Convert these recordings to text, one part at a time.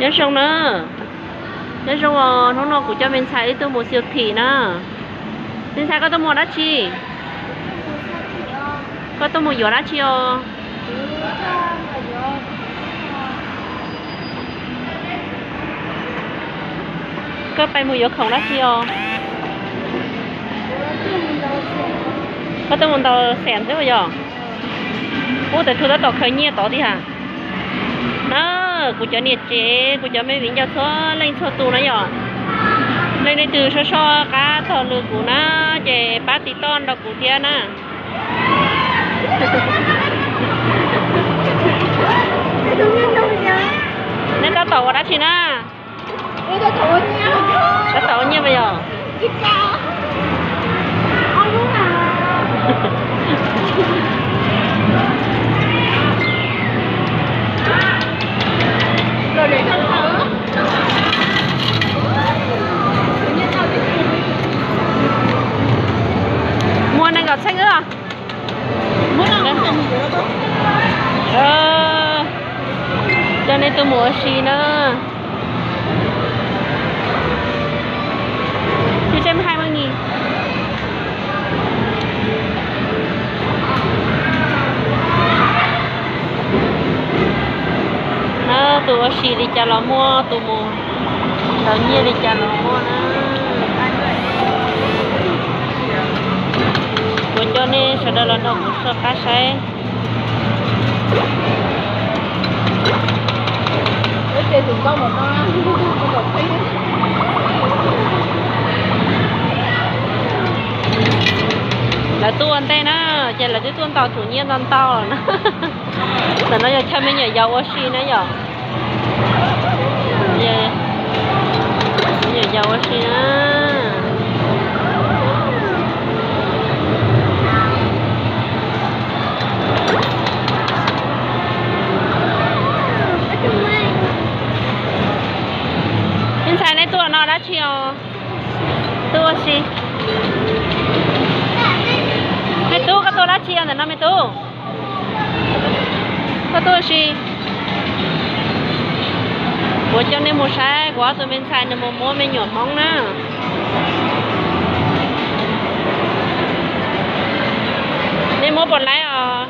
Nyob zoo na, nyob zoo os, hnub no kuv coj me ntxhais wb tuaj mus siau thim na. Me ntxhais, koj tuaj mus dab tsi? Koj tuaj mus yuav dab tsi os? Koj pais mus yuav khoom dab tsi os? Koj tuaj mus ntaus xees xwb yog? Ub, tab tom khaws nyiaj tod tiag. Na, kuv cov niam tsev, kuv cov me viv ncaus txhua leej txhua tus na yom. Leej twg so so qab tog lw kuv na, ces pab tiv toj nrog kuv thiab na. Neb tab tom ua dab tsi na? Tab tom ua nyiaj mas yog. Muaj nees nkaum txheej wb. Coj nej tuaj mus ua si na. Tsis tseb hai maj nyis. Na, tus ua si li cas los muaj, tus mus ntaus nyiaj li cas los muaj na. Kuv coj nej sawv daws los nrog kuv soj qab saib. Lawv tuaj ua ntej na, ces lawv twb tuaj ntaus tus nyiaj ntau ntau na. Ntawm no yog chaw me nyuam yaus ua si na yom. Me nyuam yaus ua si na. Me ntxhais, nej tuaj no dab tsi os? Tuaj ua si. Me tub, koj tuaj dab tsi os ntawm no me tub? Koj tuaj ua si. Kuv coj nej mus saib kuv ob tug me ntxhais nws mus muab me nyuam hmoob na. Nej muab puas laib os?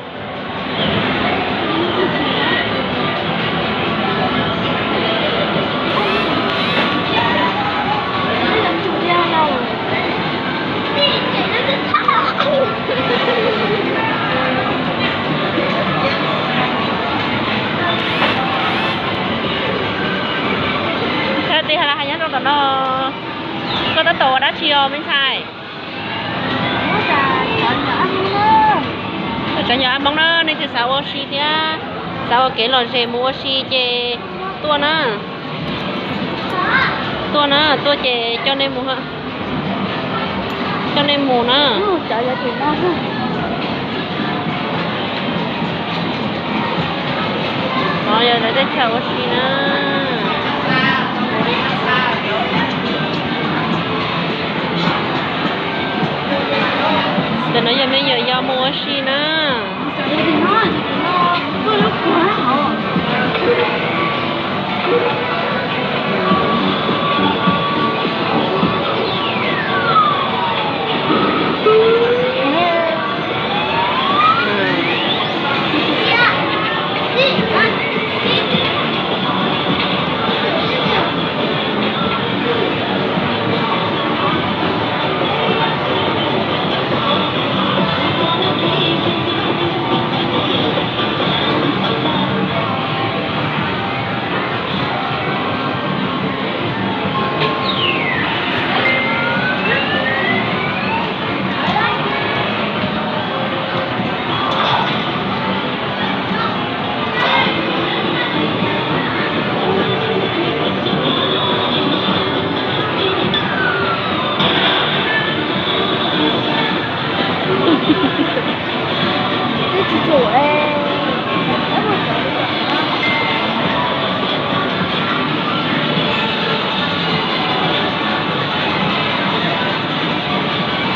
Thawj tig has nyob rau tom no. Koj tab tom ua dab tsi os me ntxhais? Cov nyuam ab hmoob na, nej twg xav ua si thiab xav ua kev lom zem mus ua si ces tuaj na. Tuaj na, tuaj ces coj nej mus, coj nej mus na. No yog lawv tej chaw ua si na. Ntawm no yog me nyuam yaus mus ua si na.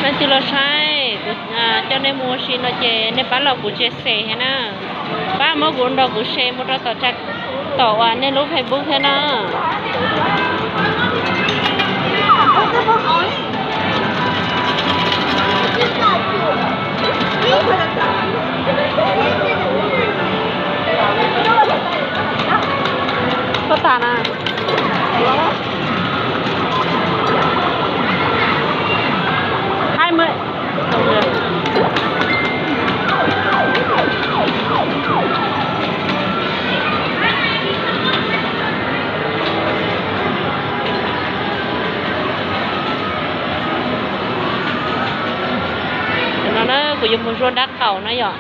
Leej twg los saib, kuv coj nej mus ua si no ces nej pab los kuv tsev xes thiab na. Pab muab kuv nrog kuv share mus rau tom tsa Tau ua nej lub Facebook thiab na. Koj tas na. Hai mươi. No na kuv yuav mus zuaj dab qaum na yom.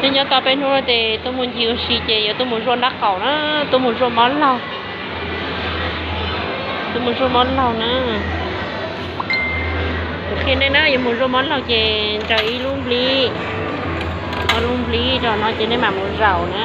Nyob nyob tau peb hnub no ces tuaj mus ncig ua si ces yuav tuaj mus zuaj dab qaum na, tuaj mus zuaj mob laug. Tuaj mus zuaj mob laug na. Kuv qhia nej na, yuav mus zuaj mob laug ces ntaus ib lub nplib, ob lub nplib rau no ces nej mam mus zaum na.